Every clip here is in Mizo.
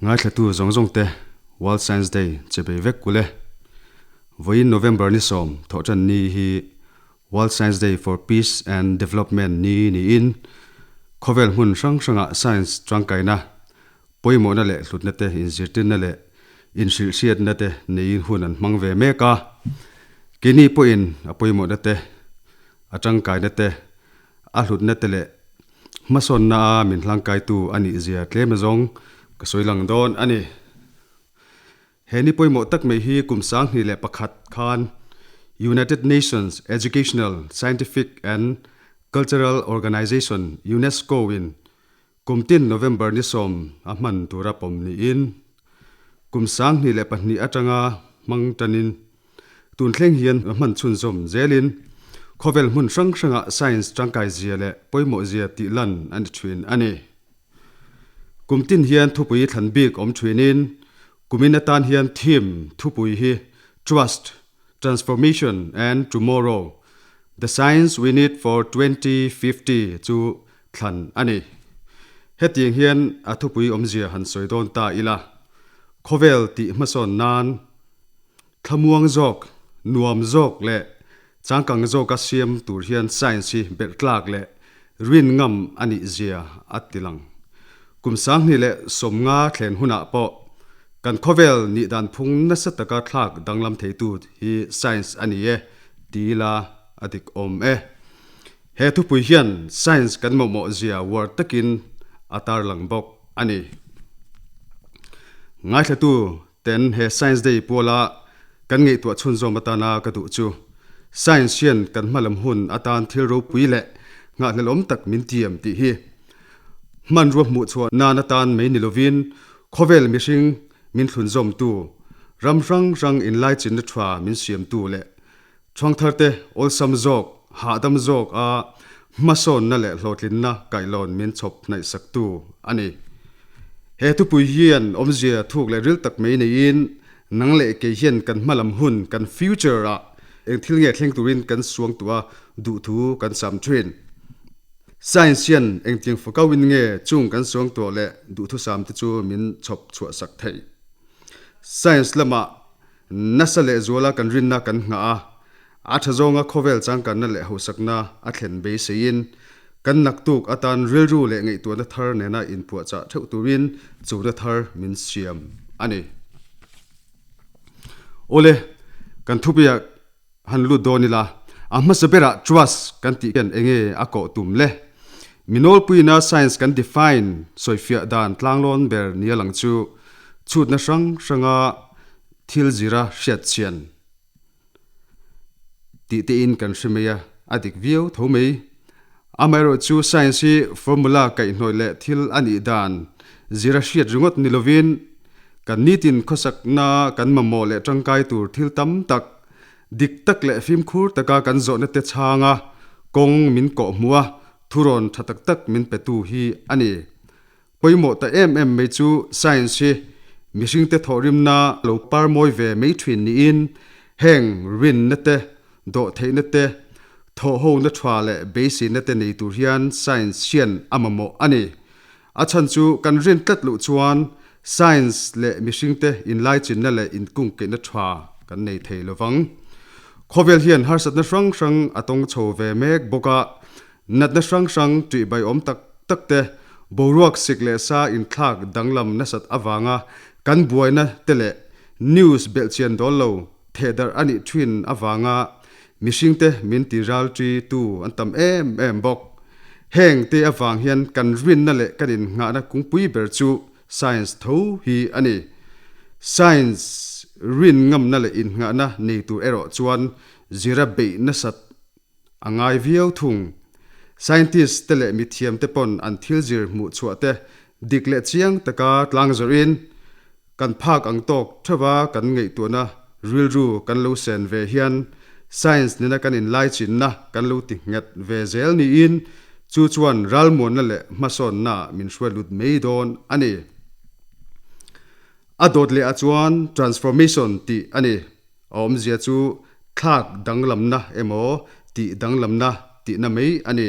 Ngaithlatu zawng zawng te World Science Day che bei vek kul e. Vawiin November ni sawm thawhtan ni hi World Science Day for Peace and Development ni niin khawvel hmun hrang hrangah science tangkaina pawimawhna leh hlutna te inzirtirna leh inhrilhhriatna te neiin hun an hmang ve mek a. Keini pawhin a pawimawhna te, a tangkaina te, a hlutna te leh Hmasawnna a min hlangkaitu a nih zia tlem azawng ka sawi lang dawn a ni. He ni pawimawh tak mai hi kum 2001 khan United Nations Educational, Scientific and Cultural Organization, UNESCO, in kum tin November ni sawm a hman tura pawm niin kum 2002 atanga hmang tanin Tun thleng hian a hman chhunzawm zelin khawvel hmun hrang hrangah science tangkai zia leh pawimawh zia tih lan a ni thin a ni. Kum tin hian thupui thlan bik awm thinin kumin atan hian theme thupui hi Trust, Transformation and Tomorrow, The Science We Need for 2050 chu thlan a ni. Hetiang hian a thupui awmzia han sawi dawn ta ila, khawvel tih hmasawn nan, Thlamuang zawk, nuam zawk leh changkang zawka siam tur hian science hi belh tlak leh rin ngam a nih zia a ti lang. Kum 2050 thlen hunah pawh kan khawvel nih dan phung nasa taka thlak danglam theitu hi science a ni e ti ila a dik awm e. He thupui hian science kan mawhmawh zia uar takin a tarlang bawk a ni. Ngaithlatu Ten he Science Day puala kan ngaihtuah chhunzawm atana ka duh chu Science hian kan hmalam hun atan thil ropui leh nghahhlelawm tak min tiam tih hi. Hmanrua hmuh chhuah nan atan mai ni lovin khawvel mihring min thlunzawmtu, ram hrang hrang inlaichinna tha min siamtu leh Chhuangtharte awlsam zawk, hahdam zawk a hmasawnna leh hlawhtlinna kaihlawn min chhawp hnaihsaktu a ni. He thupui hian awmzia thuk leh ril tak mai neiin nang leh kei hian kan hmalam hun, kan future ah eng thil nge thleng turin kan suangtuah a duhthu kan sam thin. Science hian engtiang fakauin nge chung kan suangtuah leh duhthusam te chu min chhawp chhuahsak theih? Science lamah Nasa leh zuala kan rinna kan nghah a, a tha zawnga khawvel changkanna leh hausakna a thlen beiseiin kan naktuk atan rilru leh ngaihtuahna thar nena inpuahchah theuh turin chona thar min siam a ni. Awle, kan thupuiah han lut dawn ila, a hmasa berah trust kan tih hian enge a kawh tum le? Mi nawlpuiina science kan define sawifiah dan tlanglawn ber nia lang chu chhutna hrang hranga thil zira hriat chian tih tein kan hre mai a, a dik viau tho mai. Amaherawh chu science hi formula kaihhnawih leh thil a nih dan zira hriat ringawt ni lovin kan nitin khawsakna kan mamawh leh tangkai tur thil tam tak dik tak leh fimkhur taka kan zawhna te chhanga kawng min kawh hmuh a, thurawn tha tak tak min petu hi a ni. Pawimawh ta em em mai chu science hi mihringte thawhrimna lo par mawi ve mai thin niin heng rinna te, dawhtheihna te, thawhhona tha leh beiseina te nei tur hian science hian a mamawh a ni. A chhan chu kan rin tlat loh chuan science leh mihringte inlaichinna leh inkungkeihna tha kan nei thei lovang. Khawvel hian harsatna hrang hrang a tawng chho ve mek bawk a, Natna hrang hrang ṭihbaiawm tak tak te, boruak sik leh sa inthlak danglam nasat avanga kan buaina te leh news belhchian dawl lo thehdarh a nih ṭhin avanga mihringte min ti ralṭi tu an tam em em bawk. Heng te avang hian kan rinna leh kan innghahna kungpui ber chu science tho hi a ni. Science rin ngamna leh innghahna nei tur erawh chuan zira beih nasat A ngai viau thung. Scientist te leh mithiam te pawn an thil zir hmuh chhuah te dik leh chiang taka tlang zawrhin kan phak ang tawk theuha kan ngaihtuahna rilru kan lo sen ve hian science nena kan inlaichinna kan lo ti nghet ve zel niin chu chuan ralmuanna leh hmasawnna min hruai lut mai dawn a ni. A dawt leh ah chuan transformation tih a ni. A awmzia chu thlak danglamna emaw tih danglamna tihna mai a ni.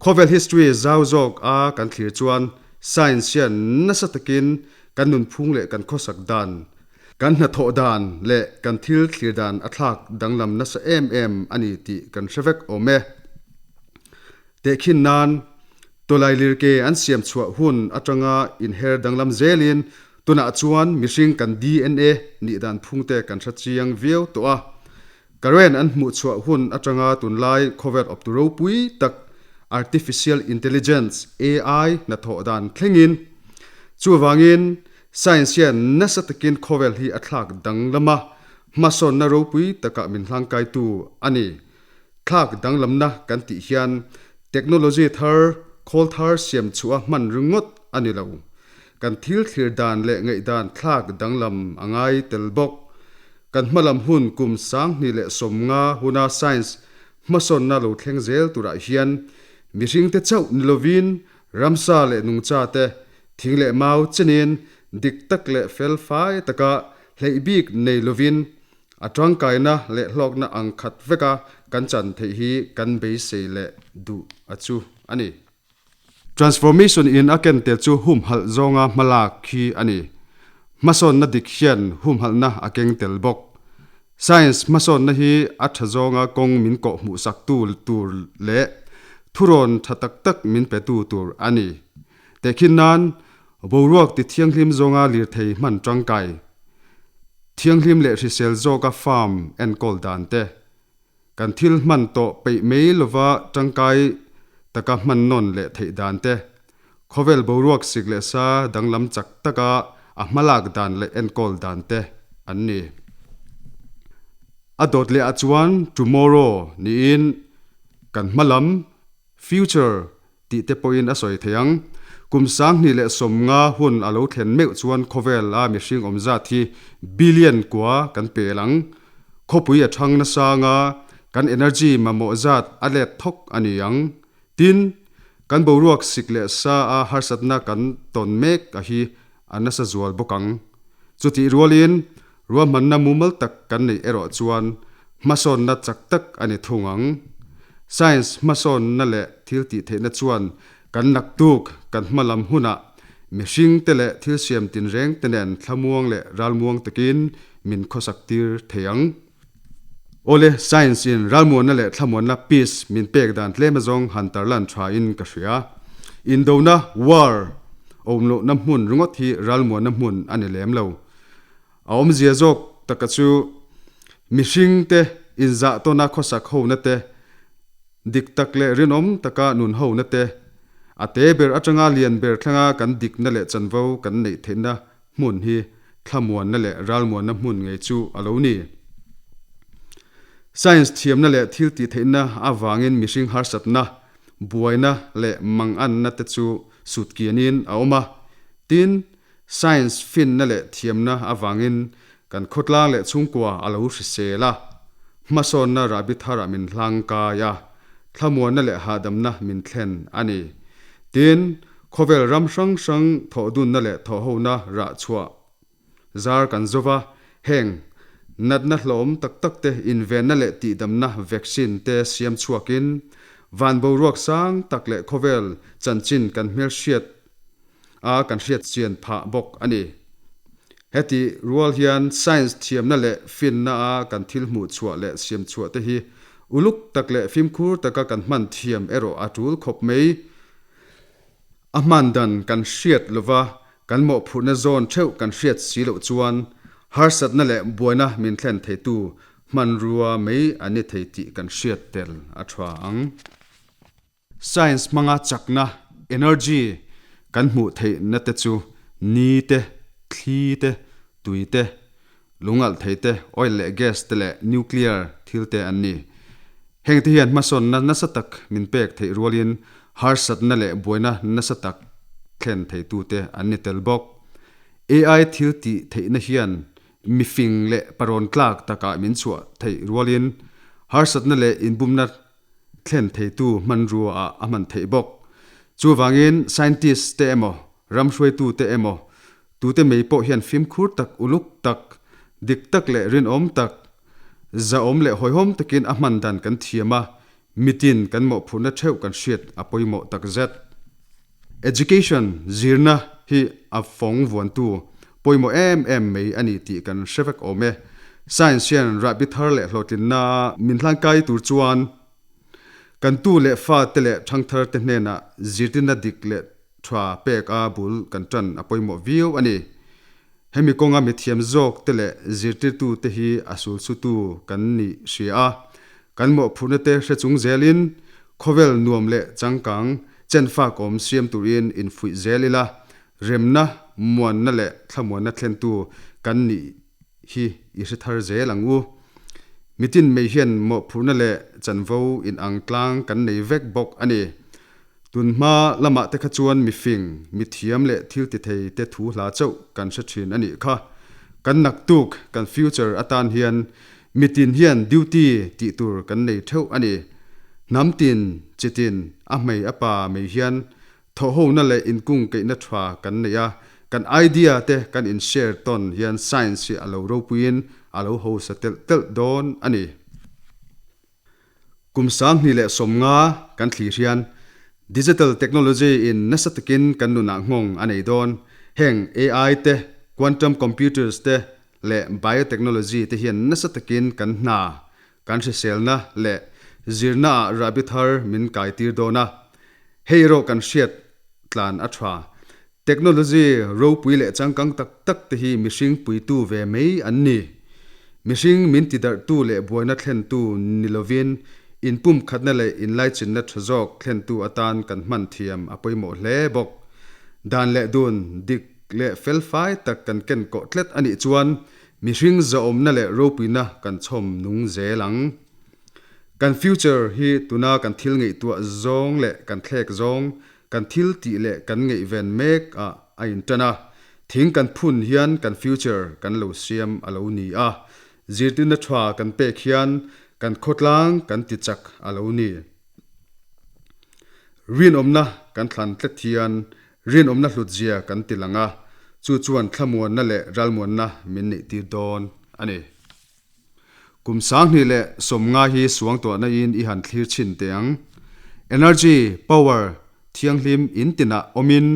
Khawvel history zau zawk a kan thlir chuan science hian nasa takin kan nunphung leh kan khawsak dan, kan hnathawh dan leh kan thil thlir dan a thlak danglam nasa em em a ni tih kan hre vek awm e. Tehkhin nan, tawlai lirke an siam chhuah hun atanga inher danglam zelin tunah chuan mihring kan DNA nih dan phungte kan hre chiang viau tawh a. Current an hmuh chhuah hun atanga tunlai khawvel awptu ropui tak Artificial Intelligence, AI, hnathawh dan thlengin. Chuvangin, science hian nasa takin khawvel hi a thlak danglam a, hmasawnna ropui takah min hlangkaitu a ni. Thlak danglamna kan tih hian technology thar, khawl thar siam chhuah a hman ringawt a ni lo. Kan thil thlir dan leh ngaihdan thlak danglam a ngai tel bawk. Kan hmalam hun kum 2050 huna science hmasawnna lo thleng zel turah hian mihringte chauh ni lovin ramsa leh nungcha te, thing leh mau chenin dik tak leh fel fai taka hleih bik nei lovin a tangkaina leh hlawkna ang khat veka kan chan theih hi kan beisei leh duh a chu a ni. Transformation in a ken tel chu humhalh zawnga hmalak khi a ni. Hmasawnna dik hian humhalhna a keng tel bawk. Science hmasawnna hi a tha zawnga kawng min kawh hmuhsak tu tur leh thurawn tha tak tak min pe tu tur a ni. Tehkhin nan, boruak ti thianghlim zawnga lirthei hman tangkai, thianghlim leh hrisel zawka farm enkawl dan te, Kan thil hman tawh peih mai lova tangkai taka hman nawn leh theih dan te, khawvel boruak sik leh sa danglam chak taka a hmalak dan leh enkawl dan te an ni. A dawt leh ah chuan tomorrow niin kan hmalam, future, tih te pawhin a sawi thei ang. Kum 2050 hun a lo thlen meuh chuan khawvel a mihring awm zat hi billion kua kan pel ang. Khawpui a thang nasa anga kan energy mamawh zat a let thawk a ni ang. Tin, kan boruak sik leh sa a harsatna kan tawn mek a hi a nasa zual bawk ang. Chutih rualin ruahmanna mumal tak kan neih erawh chuan hmasawnna chak tak a ni thung ang. Science hmasawnna leh thil tih theihna chuan kan naktuk kan hma lam hunah mihring te leh thil siam tinreng te nen thlamuang leh ralmuang takin min khawsak tir thei ang. Awle, science in ralmuanna leh thlamuanna, peace, min pek dan tlem azawng han tarlan tha in ka hria. Indona, war, awm lohna hmun ringawt hi ralmuanna hmun a ni lem lo. A awmzia zawk taka chu mihring te inzah tawna khawsak hona te, dik tak leh rinawm taka nun hona te, a te ber atanga lian ber thlenga kan dikna leh chanvo kan neih theihna hmun hi thlamuanna leh ralmuanna hmun ngei chu a lo ni. Science thiamna leh thil tih theihna avangin mihring harsatna, buaina leh manganna te chu sut kianin a awm a. Tin, science finna leh thiamna avangin kan khawtlang leh chhungkua a lo hrisel a, hmasawnna rahbi tharah min hlangkai a, thlamuanna leh hahdamna min thlen a ni. Tin, khawvel ram hrang hrang thawhdunna leh thawhhona rah chhuah zar kan zo va, heng natna hlawm tak tak te invenna leh tihdamna vaccine te siam chhuakin van boruak sang tak leh khawvel chanchin kan hmelhriat a kan hriat chian phah bawk a ni. Heti rual hian science thiamna leh finna a kan thil hmuh chhuah leh siam chhuah te hi uluk tak leh fimkhur taka kan hman thiam erawh a tul khawp mai. A hman dan kan hriat lova kan mawhphurhna zawn theuh kan hriat si loh chuan harsatna leh buaina min thlen theitu hmanrua mai an ni thei tih kan hriat tel a tha ang. Science hmanga chakna, energy, kan hmuh theihna te chu ni te, thli te, tui te, lungalh thei te, oil leh gas te leh nuclear thil te an ni. Heng te hian hmasawnna nasa tak min pek theih rualin harsatna leh buaina nasa tak thlen theitute an ni tel bawk. AI thil tih theihna hian mifing leh parawn tlak takah min chhuah theih rualin harsatna leh inbumna thlen theitu hmanrua ah a hman theih bawk. Chuvangin scientist te emaw, ram hruaitu te emaw, tute mei pawh hian fimkhur tak, uluk tak, dik tak leh rinawm tak, zahawm leh hawihhawm takin a hman dan kan thiam a, mitin kan mawhphurhna theuh kan hriat a pawimawh takzet. Education, zirna. hi a fawng vuantu pawimawh em em mai a ni tih kan hre vek awm e. Science hian rahbi thar leh hlawhtlinna min hlangkai tur chuan kan tu leh fa te leh thangthar te hnenah zirtirna dik leh tha pek a bul kan tan a pawimawh viau a ni. Hemi kawnga mithiam zawk te leh zirtirtu te hi a sulsutu kan nih hria a, kan mawhphurhna te hre chung zelin khawvel nuam leh changkang chenfak awm siam turin infuih zel ila, remna, muanna leh thlamuanna thlentu kan nih hi i hre thar zel ang u. Mitin mei hian mawhphurhna leh chanvo inang tlang kan nei vek bawk a ni. Tunhma lamah te kha chuan mifing, mithiam leh thil tithei te thu hla chauh kan hre thin a nih kha. Kan naktuk, kan future atan hian mitin hian duty tih tur kan nei theuh a ni. Hnam tin, chi tin, a hmei a pa mei hian thawhhona leh inkung keihna tha kan nei a, kan idea te kan in share tawn hian science hi a lo ropuiin a lo hausa telh telh dawn a ni. Kum 2050 kan thlir hian digital technology in nasa takin kan nunah nghawng a nei dawn. Heng AI te, quantum computers te leh biotechnology te hian nasa takin kan hna, kan hriselna leh zirnaah rahbi thar min kaitir dawn a. Hei erawh kan hriat tlan a tha. Technology ropui leh changkang tak tak te hi mihring puitu ve mai an ni. Mihring min tidarhtu leh buaina thlentu ni lovin inpumkhatna leh inlaichinna tha zawk thlentu atan kan hman thiam a pawimawh hle bawk. Dan leh dun, dik leh felfai tak kan ken kawh tlet a nih chuan mihring zahawmna leh ropuina kan chhawm nung zel ang. Kan future hi tuna kan thil ngaihtuah zawng leh kan thlek zawng Kan thil tih leh kan ngaihven mek ah a intan a, thing kan phun hian kan future kan lo siam a lo ni a, zirtirna tha kan pek hian kan khawtlang kan ti chak a lo ni. Rinawmna kan thlan tlet hian rinawmna hlutzia kan ti lang a, chu chuan thlamuanna leh ralmuanna min neih tir dawn a ni. Kum 2050 hi suangtuahna in i han thlir chhin teh ang. Energy, power, thianghlim in tinah awmin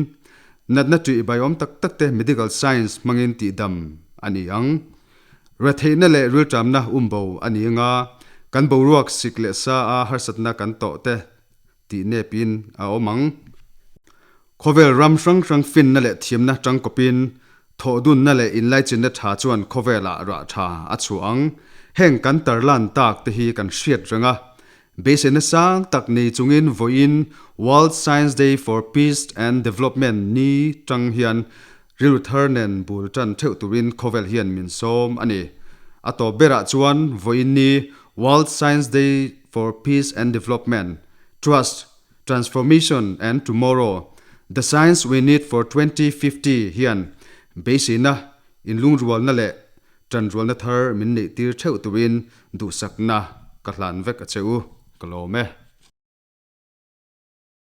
natna ṭih baiawm tak tak te medical science hmangin tihdam a ni ang. Retheihna leh rilṭamna umbo a ni anga kan boruak sik leh sa a harsatna kan tawh te tih nepin a awm ang. Khawvel ram hrang hrang finna leh thiamna tangkawpin, thawhdunna leh inlaichinna tha chuan khawvelah rah tha a chhuah ang. Heng kan tarlan tak te hi kan hriat reng a. Beiseina sang tak nei chungin vawiin World Science Day for Peace and Development ni tang hian rilru thar nen bul tan theuh turin khawvel hian min sawm a ni. A tawp berah chuan vawiin ni World Science Day for Peace and Development, Trust, Transformation and Tomorrow, The Science We Need for 2050 hian beiseina, inlungrualna leh tanrualna thar min neihtir theuh turin duhsakna ka hlan vek a che u. Ka lawm e.